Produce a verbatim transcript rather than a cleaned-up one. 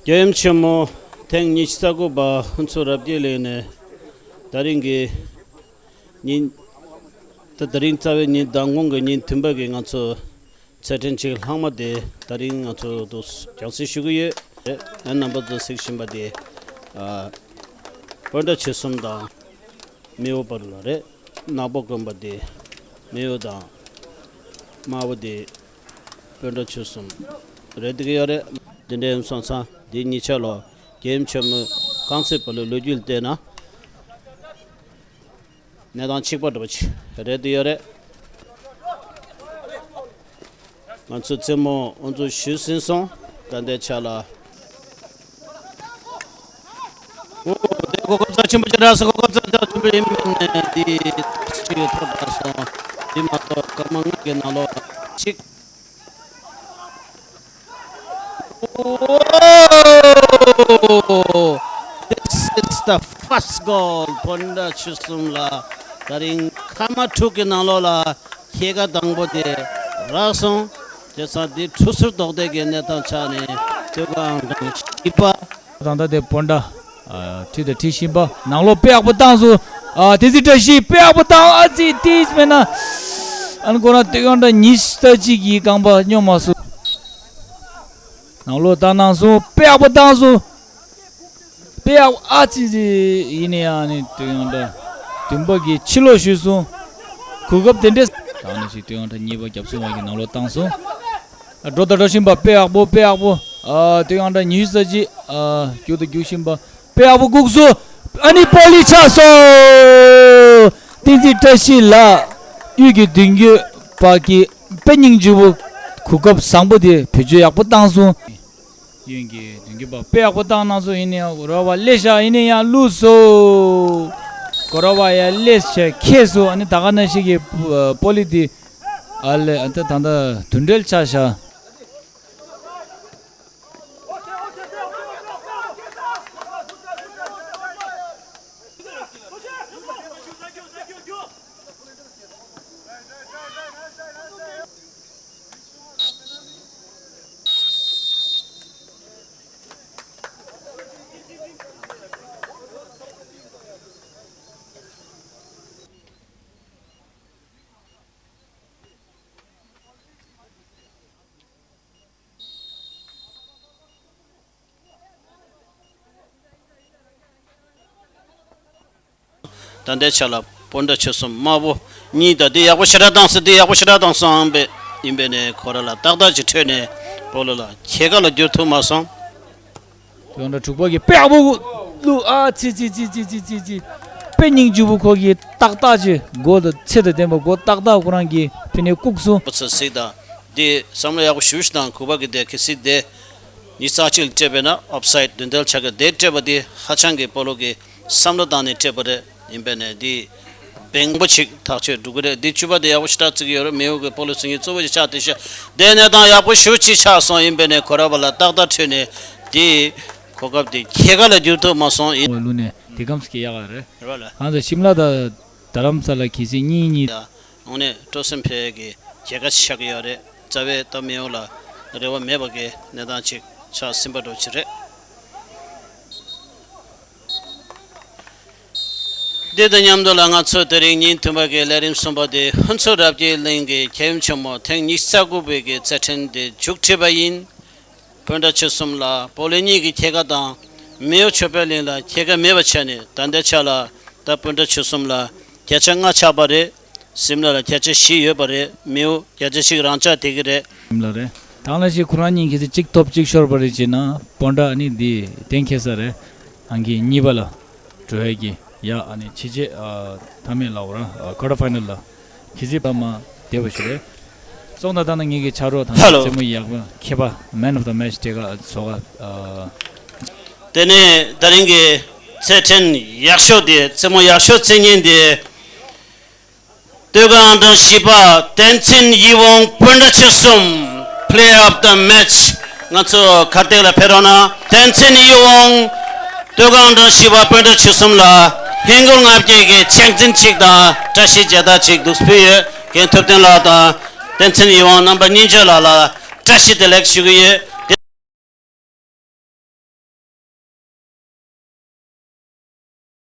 རྒྱལ་ཡུམ་ཆེན་མོ་ཐེངས་ཉི་ཤུ་རྩ་དགུ་པ་ཕུན་ཚོགས་རབ་རྒྱས་གླིང་ནས་ད་རིང་གི་ཉིན། ད་ད་རིང་རྩ་བའི་ཉིན་མདང་དགོང་གི་ཉིན་བདུན་པ་གི་ང་ཚོ་ཚེས་ཐེངས་གཅིག་ལྷག་མ་དེ་ད་རིང་ང་ཚོ་དུ་རྒྱང་སྲིང་ཞུ་གི་ཡོད། ཨ་རྣམ་པ་ཚོ་གཟིགས་བཞིན་པ་དེ་ཨ་སྤོན་ཊ་ཆོལ་གསུམ་དང་མེའོ་བར་ལ་རེད། ནག་པོ་གོན་པ་དེ་མེའོ་དང་། དམར་པོ་དེ་སྤོན་ཊ་ཆོལ་གསུམ་རེད་འདུག་ཡོད་རེད། འདི་འདྲའི་སོང་ཙང་འདི་གཉིས་ཆ་ལ་རྒྱལ་ཡུམ་ཆེན་མོའི་རྐང་རྩེད་སྤོ་ལོའི་ལོ་རྒྱུས་ལ་བལྟས་ན། གནས་སྟངས་གཅིག་པ་འདྲ་པོ་ཅིག་རེད་འདུག་ཡོད་རེད། ང་ཚོ་རྩེད་མོ་དབུ་འཛུགས་ཞུས་ཟིན་སོང་། ད་ལྟའི་ཆ་ལ། འོ། དེ་གོ་སྐབས་རྩ་ཆེན་པོ་ཅིག་རག་སོང་། གོ་སྐབས་རྩ་ཆེན་པོ་ཡིན་མིན་ནས་འདི་ཅིག་ཐོབ་རག་སོང་། འདི་མ་གཏོགས་སྐར་མ་ལྔ་གི་ནང་ལོགས་ལ་གཅིག This is the first goal. སྤོན་ཊ་ཆོལ་གསུམ་ལ་ད་རིང་སྐར་མ་དྲུག་གི་ནང་ལོགས་ལ་ཁལ་ཀ་དང་པོ་དེ་རག་སོང་། དེ་ཙང་འདི་གྲུ་ཟུར་རྡོག་རྡེག་གི་གནས་སྟངས་ཆགས་ནས་སྟོད་ཁ་ཨང་གྲངས་བཞི་པ། ད་ལྟ་དེ་སྤོན་ཊ་ཨ་ཁྲིད་དང་ཁྲིད་བཞིན་པ། ནང་ལོགས་དཔེ་ཡག་པོ་བཏང་སོང་། ཨ་བསྟན་འཛིན་བཀྲ་ཤིས་དཔེ་ཡག་པོ་བཏང་། ཨ་ཙི་ཏིས་མེད་ན། ཨ་ནི་ཁོ་རང་སྟོད་ཁ་ཨང་གྲངས་ཉི་ཤུ་རྩ་གཅིག་གི་རྐང་པ་སྙོམས་མ་སོང་། ནང་ལོགས་བཏང་གནང་སོང་། དཔེ་ཡག་པོ་བཏང་སོང་། དཔེ་ཡག་པོ། ཨ་ཙི་ཙི། ཡིན་ནའི་ཨ་ནི་སྟོད་ཁ་ཨང་གྲངས་བདུན་པ་གིས་ཕྱིར་ལོག་ཞུས་སོང་། གོ་སྐབས་དེ་འདྲས། ད་ནི་ཞིག་སྟོད་ཁ་ཨང་གྲངས་གཉིས་པ་རྒྱབ་སོང་བ་གིས་ནང་ལོགས་བཏང་སོང་། ཨ་འགྲོ་དང་འགྲོ་བཞིན་པ། དཔེ་ཡག་པོ། དཔེ་ཡག་པོ། ཨ་སྟོད་ཁ་ཨང་གྲངས་ཉི་ཤུ་རྩ་གཅིག་ཨ་རྒྱུག་དང་རྒྱུག་བཞིན་པ། དཔེ་ཡག་པོ་བཀུག་སོང་། ཨ་ནི་པོ་ལི་ཆགས་སོང་། བསྟན་འཛིན་བཀྲ་ཤིས་ལགས། གཡུལ་གྱི་མདུན་སྐྱོད་པ་གིས་དཔེ་སྙིང་རྗེ་པོ་གོ་སྐབས་བཟང་པོ་དེ་བེད་སྤྱོད་ཡག་པོ་བཏང་སོང་། གཡུལ་གྱི་མདུན་སྐྱོད་པ་དཔེ་ཡག་པོ་བཏང་གནང་སོང་། ཡིན་ནའི་གོ་ར་བ་སླེབས་ཤག་ཡིན་ནའི་ཡང་བླུགས་སོང་། གོ་ར་བ་ཡང་སླེབས་ཤག་ཁེལ་སོང་། ཨ་ནི་ད་ག་ནང་བཞིན་གྱི་པོ་ལི་དེ་ཨ་ལས་ཨ་ད་ད་ད་དུད་འགྲོ་ཆགས་ཤག་ད་ལྟའི་ཆ་ལ་སྤོན་ཊ་ཆོལ་གསུམ་དམར་པོ་གཉིས་དང་། འདི་ཡག་པོ་ཞེ་དྲག་བཏང་སོང་། འདི་ཡག་པོ་ཞེ་དྲག་བཏང་སོང་པས། ཡིན་པས་ནས་ཁོ་ར་ལ་ཏག་ཏག་ཅིག་འཕྲོད་ནས་སྤོ་ལོ་ལ་ཁྱེད་ཀ་ལ་བསྒྱུར་ཐུབ་མ་སོང་། དོན་དག་དྲུག་པ་གི་དཔེ་ཡག་པོ་བླུགས། ཨ་ཙི་ཙི། དཔེ་སྙིང་རྗེ་པོ། ཁོ་གིས་ཏག་ཏག་ཅིག་མགོ་དང་ཚེ་དང་ལྡན་པ་མགོ་ཏག་ཏག་ཁོ་རང་གིས་ཕི་ནས་བཀུག་སོང་། ཚོ་གཟིགས་དང་། འདི་བསམ་བློ་ཡག་པོ་ཞུ་ཞིག་དང་། གུས་པ་གི་དེ་གལ་སྲིད་དེ་ཉི་ཤུ་རྩ་གཅིག་ལ་སྤྲད་པས་ན་ཨོབ་སའིད་དོན་དལ་ཆགས་ཀྱི། དེ་སྤྲད་པ་དེ་ཧ་ཅང་གི་སྤོ་ལོ་གི་བསམ་བློ་བཏང་ནས་སྤྲད་པ་རེད། ཡིན་པས་ནས་འདི་བེང་པོ་ཅིག་ཐག་ཆོད་འགྲོ་གི་རེད། འདི་བཅུ་པ་དེ་ཡག་པོ་ཞེ་དྲག་བརྩི་གི་ཡོད་རེད། མེའོ་གི་སྤོ་ལོ་ཟིན་གྱི་གཙོ་བོ་ཞིག་ཆགས། དེ་ཤ་དེ་གནས་སྟངས་ཡག་པོ་ཞེ་པོ་ཅིག་ཆགས་སོང་། ཡིན་པས་ནས་གོ་ར་བ་ལ་ཏག་ཏག་འཕྲོད་ནས་འདི་གོ་སྐབས་དེ་ཁྱེད་ཀ་ལ་བསྒྱུར་ཐུབ་མ་སོང་། ཡིན། ལུ་ནས་དེ་གམ་སྐྱེ་ཡག་རེད། རེད་པ་ལ། ང་ཚོ་ཤིམ་ལ་དང་རྡ་རམ་ས་ལ་གལ་སྲིད་གཉིས་གཉིས། ཡ། དངོས་གནས་སྤྲོ་སེམས་འཕེལ་གྱི་རྒྱལ་ཁ་ཆགས་ཀྱི་ཡོད་རེད། རྩ་བའི་ད་མེའོ་ལ་རེ་བ་མེད་པ་གི་གནས་སྟངས་ཅིག་ཆགས་ཟིན་པ་འདྲ་པོ་ཅིག་རེད། འདི་དང་མཉམ་དུ་ལ་ང་ཚོ་དེ་རིང་ཉིན་བདུན་པ་གི་ལས་རིམ་གསུམ་པ་དེ་ཕུན་ཚོགས་རབ་རྒྱས་གླིང་གི་རྒྱལ་ཡུམ་ཆེན་མོ་ཐེངས་ཉི་ཤུ་རྩ་དགུ་པའི་གི་རྩེད་འགྲན་དེ་མཇུག་སྒྲིལ་བ་ཡིན། སྤོན་ཊ་ཆོལ་གསུམ་ལ་སྤོ་ལོ་གཉིས་ཀྱི་ཁྱད་ཁ་དང་། མེའོ་ཆོས་འཕེལ་གླིང་ལ་ཁྱད་ཁ་མེད་པ་ཆགས་ནས་ད་ལྟའི་ཆ་ལ་ད་སྤོན་ཊ་ཆོལ་གསུམ་ལ་བརྒྱ་ཆ་ལྔ་ཆགས་པ་རེད། ཤིམ་ལ་ལ་བརྒྱ་ཆ་བཞི་ཡོད་པ་རེད། མེའོ་བརྒྱ་ཆ་གཅིག་རང་ཆགས་བསྡད་ཀྱི་རེད། ཤིམ་ལ་རེད། དང་ལ་ཞིག་ཁོ་རང་གཉིས་ཁྱེད་ཚོ་གཅིག་ཐོབ་གཅིག་ཤོར་བ་རེད་བྱས་ན་སྤོན་ཊ་ནི་འདི་གཏན་འཁེལ་ས་རེད། ཨང་ཀི་གཉིས་པ་ལ་འགྲོ་ཡས་ཀྱི་ཡ། ཨ་ནི་ཕྱི་རྗེས་ཨ་མཐའ་མའི་ལ་འོ་ར་ཨ་ཀོ་ཊར་ཕའི་ནལ་ལ་ཁྱེད་ཚོའི་པ་མ་བདེ་བ་ཞིག་རེད། སོང་ད་ལྟ་ན་ངེད་ཀྱི་ཕྱག་རོགས་དང་ཧེ་ལོ། རྩེད་མོ་ཡག་པ་མཁས་པ་Man of the Match དེ་ག་ཚོ་ག་ཨ། དེ་ནས་ད་རིང་གི་རྩེད་འགྲན་ཡག་ཤོས་དེ། རྩེད་མོ་ཡག་ཤོས་རྩེད་མཁན་དེ། སྟོད་ཁ་ཨང་གྲངས་བཞི་པ་བསྟན་འཛིན་ཡིད་འོང་སྤོན་ཊ་ཆོལ་གསུམ། Player of the Match། ང་ཚོ་གར་སྟེགས་ལ་ཕེབས་རོགས་གནང་། བསྟན་འཛིན་ཡིད་འོང་། སྟོད་ཁ་ཨང་གྲངས་བཞི་པ་སྤོན་ཊ་ཆོལ་གསུམ་ལ་ཧིན་སྒོར་ལྔ་བརྒྱ་གི་ཆང་འཛིན་གཅིག་དང་བཀྲ་ཤིས་མཇལ་དར་གཅིག་འདུག་སེ་ཕུལ་ཡོད། རྒན་ཐུབ་བསྟན་ལགས་དང་བསྟན་འཛིན་ཡིད་འོང་རྣམ་པ་གཉིས་ཆ་ལ་ལ་བཀྲ་ཤིས་བདེ་ལེགས་ཞུ་གི་ཡོད།